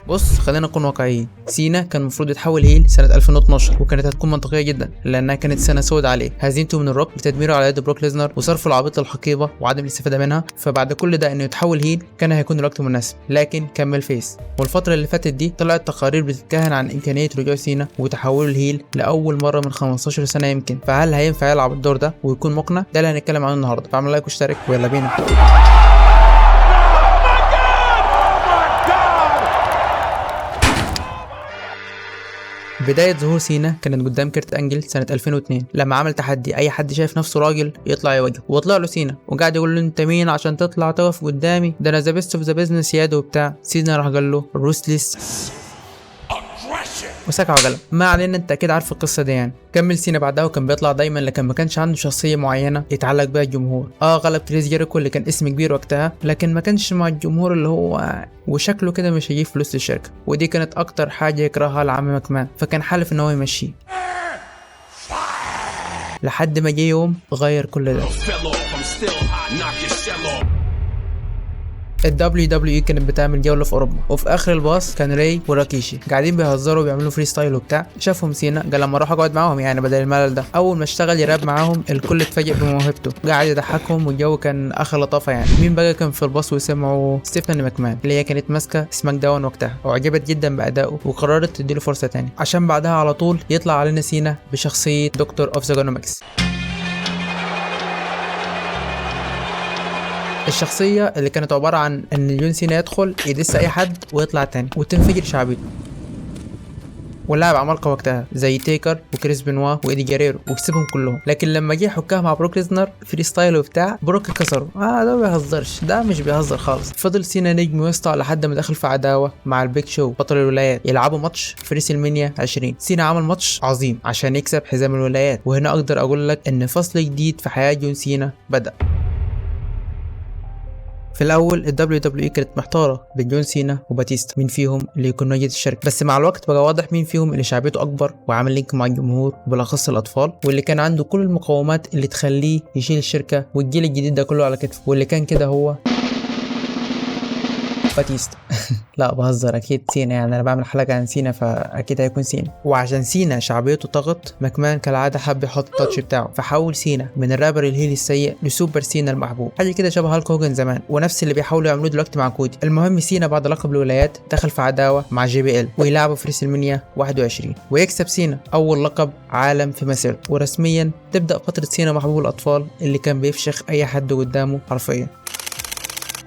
بص، خلينا نكون واقعيين. سينا كان المفروض يتحول heel سنة 2012، وكانت هتكون منطقية جدا لانها كانت سنة سود عليه، هزيمته من الروك لتدميره على يد بروك ليزنر وصرفه العبيط للحقيبه وعدم الاستفادة منها. فبعد كل ده انه يتحول heel كان هيكون الوقت مناسب، لكن كمل face. والفترة اللي فاتت دي طلعت تقارير بتتكهن عن امكانية رجوع سينا وتحوله ل heel لاول مرة من 15 سنة يمكن. فهل هينفع يلعب الدور ده ويكون مقنع؟ ده اللي هنتكلم عنه النهارده. فاعمل like واشترك ويلا بينا. بداية ظهور سينا كانت قدام كيرت انجل سنة 2002 لما عمل تحدي اي حد شايف نفسه راجل يطلع يواجهه، وطلع له سينا وقعد يقول له انت مين عشان تطلع تقف قدامي، ده انا the best of the business ياد وبتاع. سينا راح قال له ruthless وسكع وقلم. ما علينا، انت اكيد عارف القصة دي يعني. كمل سينا بعدها وكان بيطلع دايما، لكن ما كانش عنده شخصية معينة يتعلق بيها الجمهور. غلب كريس جيريكو اللي كان اسم كبير وقتها، لكن ما كانش مع الجمهور اللي هو وشكله كده مش هيجيب فلوس للشركة، ودي كانت اكتر حاجة يكرهها العم ماكمان، فكان حالف ان هو يمشيه. لحد ما جه يوم غير كل ده. ال WWE كانت بتعمل جولة في أوروبا، وفي آخر الباص كان راي وراكيشي قاعدين بيهزروا وبيعملوا freestyle وبتاع. شافهم سينا قال لما اروح اقعد معاهم يعني بدل الملل ده. أول ما اشتغل يراب معاهم الكل اتفاجئ بموهبته، قاعد يضحكهم والجو كان آخر لطافة يعني. مين بقى كان في الباص وسمعوا؟ ستيفاني ماكمان اللي هي كانت ماسكة سماك داون وقتها، وعجبت جدا بأدائه وقررت تديله فرصة تاني، عشان بعدها على طول يطلع علينا سينا بشخصية Doctor of Thuganomics. الشخصية اللي كانت عبارة عن ان جون سينا يدخل يدس اي حد ويطلع تاني وتنفجر شعبيته، ولاعب عمالقة وقتها زي تيكر وكريس بنوا وايدي جاريرو وكسبهم كلهم. لكن لما جه حكاها مع بروك ليزنر freestyle وبتاع، بروك كسره. ده ما بيهزرش، ده مش بيهزر خالص. فضل سينا نجم يسطع لحد ما دخل في عداوة مع البيج شو بطل الولايات، يلعبوا ماتش في ريسلمانيا 20. سينا عمل ماتش عظيم عشان يكسب حزام الولايات، وهنا اقدر اقول لك ان فصل جديد في حياة جون سينا بدأ. في الاول ال WWE كانت محتارة بين جون سينا وباتيستا مين فيهم اللي يكون واجهه الشركة، بس مع الوقت بقى واضح مين فيهم اللي شعبيته اكبر وعامل link مع الجمهور وبالاخص الاطفال، واللي كان عنده كل المقومات اللي تخليه يشيل الشركة والجيل الجديد ده كله على كتفه، واللي كان كده هو باتيستا. لا بهزر، اكيد سينا يعني، انا بعمل حلقة عن سينا فاكيد هيكون سينا. وعشان سينا شعبيته طغت، ماكمان كالعادة حب يحط ال touch بتاعه، فحول سينا من الرابر ال heel السيء لسوبر سينا المحبوب، حاجة كده شبه هالك هوجن زمان، ونفس اللي بيحاولوا يعملوه دلوقتي مع كودي. المهم سينا بعد لقب الولايات دخل في عداوة مع JBL ويلعبوا في ريسلمانيا 21، ويكسب سينا اول لقب عالم في مسيرته، ورسميا تبدا فترة سينا محبوب الاطفال اللي كان بيفشخ اي حد قدامه حرفيا.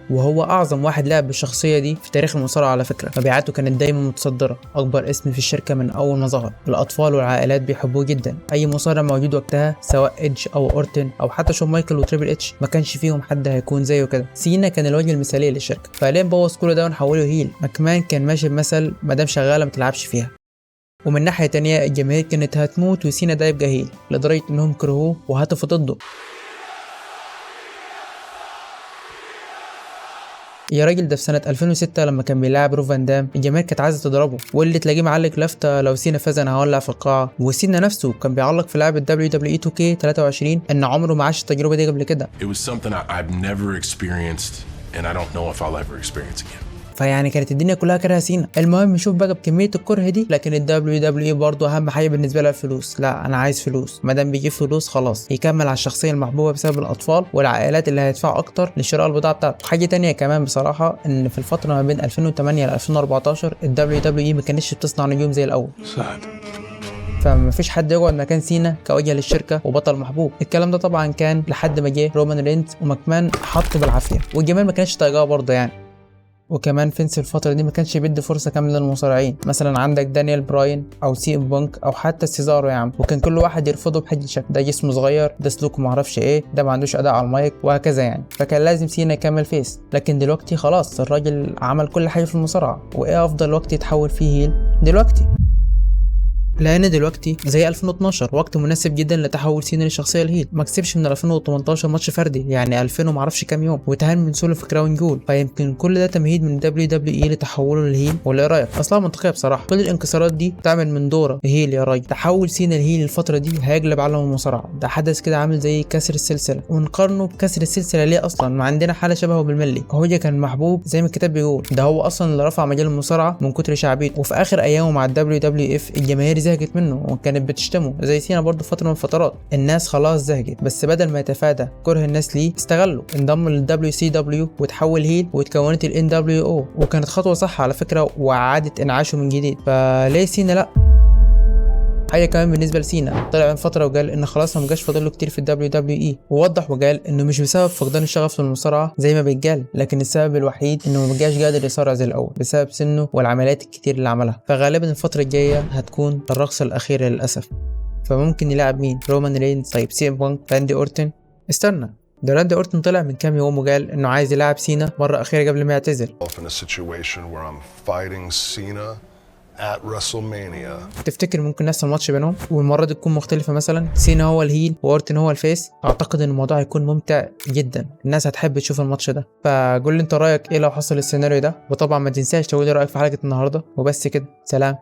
وهو اعظم واحد لعب بالشخصية دي في تاريخ المصارعة على فكرة. مبيعاته كانت دايما متصدره، اكبر اسم في الشركة من اول ما ظهر، الاطفال والعائلات بيحبوه جدا. اي مصارع موجود وقتها سواء ايدج او اورتن او حتى شون مايكل وتريبل اتش ما كانش فيهم حد هيكون زيه كده. سينا كان الوجه المثالي للشركة، فليه نبوظ كل ده ونحوله heel؟ ماكمان كان ماشي بمثل ما دام شغالة ما تلعبش فيها. ومن ناحية تانية الجماهير كانت هتموت وسينا ده يبقى heel، لدرجة انهم كرهوه وهتفوا ضده. يا راجل ده في سنة 2006 لما كان بيلاعب رو فان دام الجماهير كانت عايزة تضربه، واللي تلاقيه معلق لافتة لو سينا فاز انا هولع في القاعة. وسينا نفسه كان بيعلق في لعبة WWE 2K23 ان عمره ما عاش التجربة دي قبل كده. It was something I've never experienced and I don't know if I'll ever experience again. فيعني كانت الدنيا كلها كارهه سينا. المهم شوف بقى بكمية الكره دي، لكن ال WWE برضه اهم حاجة بالنسبة لها الفلوس. لا انا عايز فلوس، ما دام بيجيب فلوس خلاص يكمل على الشخصية المحبوبة بسبب الاطفال والعائلات اللي هيدفعوا اكتر لشراء البضاعة بتاعته. حاجة تانية كمان بصراحة، ان في الفترة ما بين 2008 ل 2014 ال WWE ما كانتش بتصنع نجوم زي الاول، فمفيش حد يقعد مكان سينا كوجه للشركة وبطل محبوب. الكلام ده طبعا كان لحد ما جه رومان رينز وماكمان حطه بالعافية، والجماهير ما كانتش طايقاه برضه يعني. وكمان فينس الفترة دي ما كانش بيدي فرصة كاملة للمصارعين، مثلا عندك دانيال براين او سي ام بانك او حتى سيزارو يا عم، وكان كل واحد يرفضه بحجة شكل، ده جسمه صغير، ده سلوكه معرفش ايه، ده ما عندوش اداء على المايك وهكذا يعني. فكان لازم سينا يكمل face، لكن دلوقتي خلاص الراجل عمل كل حاجة في المصارعة، وايه افضل وقت يتحول فيه heel؟ دلوقتي. لان دلوقتي زي 2012 وقت مناسب جدا لتحول سينا للشخصية ال heel. ما كسبش من 2018 ماتش فردي، يعني 2000 ومعرفش كام يوم، وتهان من سولو في Crown Jewel، فيمكن كل ده تمهيد من WWE لتحوله لل heel، ولا ايه رايك؟ اصلا منطقية بصراحه، كل الانكسارات دي تعمل من دوره heel يا راجل. تحول سينا ل heel الفترة دي هيقلب عالم المصارعة، ده حدث كده عامل زي كسر السلسله. ونقارنه بكسر السلسلة ليه؟ اصلا ما عندنا حاله شبهه بالملي. هو كان محبوب زي ما الكتاب بيقول، ده هو اصلا اللي رفع مجال المصارعة من كتر شعبيته، وفي اخر ايامه مع ال WWF الجماهير زهقت منه وكانت بتشتمه زي سينا برضه فترة من الفترات. الناس خلاص زهقت، بس بدل ما يتفادى كره الناس ليه استغله، انضم لل WCW وتحول heel وتكونت ال NWO، وكانت خطوة صح على فكرة وعادت انعاشه من جديد. فليه سينا لا؟ حاجة كمان بالنسبة لسينا، طلع من فترة وقال ان خلاص ما بقاش فاضل له كتير في ال WWE، ووضح وقال انه مش بسبب فقدان الشغف في المصارعة زي ما بيتقال، لكن السبب الوحيد انه ما بقاش قادر يصارع زي الاول بسبب سنة والعمليات الكتير اللي عملها، فغالبا الفترة الجاية هتكون الرقصة الاخيرة للاسف. فممكن يلعب مين؟ رومان رينز؟ طيب سي ام بانك؟ راندي اورتن؟ استنى، ده راندي اورتن طلع من كام يوم وقال انه عايز يلعب سينا مرة اخيرة قبل ما يعتزل. In a situation where I'm fighting Cena at WrestleMania. تفتكر ممكن يحصل ماتش بينهم والمرة دي تكون مختلفة، مثلا سينا هو ال heel واورتن هو ال face؟ اعتقد ان الموضوع هيكون ممتع جدا، الناس هتحب تشوف الماتش ده. فقول لي انت رايك ايه لو حصل السيناريو ده، وطبعا ما تنساش تقول لي رايك في حلقة النهارده. وبس كده، سلام.